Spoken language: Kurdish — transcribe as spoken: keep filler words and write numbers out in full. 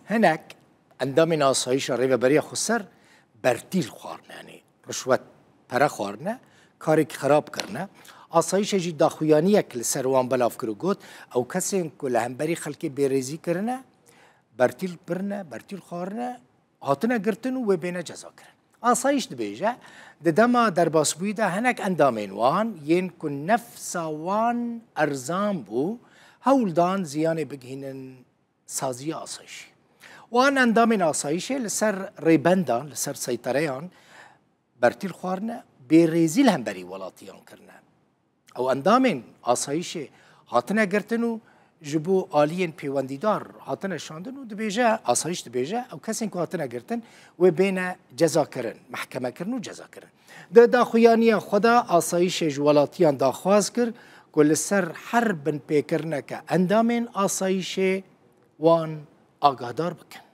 Hinek endamên asayîşa Rêveberiya Xweser bertîl xwarine, yanî rişwet, pere xwarine, karekî xerab kirine. Asayîşê jî daxuyaniyek li ser wan belav kir û got, ew kesên ku li hemberî xelkê bêrêzî kirine, bertîl birine, bertîl xwarine, hatine girtin û wê bêne cezakirin. Asayîş dibêje, di dema derbasbûyî de hinek endamên wan yên ku nefsa wan erzan bû, hewl dan ziyanê bigihînin saziya asayîşê. Wan endamên asayîşê li ser rêbendan, li ser seytereyan bertîl xwarine, bêrêzî li hemberî welatiyan kirine. Ew endamên asayîşê hatine girtin û ji bo aliyên pêwendîdar hatine şandin û dibêje, asayîş dibêje, ew kesên ku hatine girtin, wê bêne cezakirin, mehkemekirin û cezakirin. Di daxuyaniya xwe de asayîşê ji welatiyan daxwaz kir ku li ser her binpêkirineke endamên asayîşê wan agahdar bikin.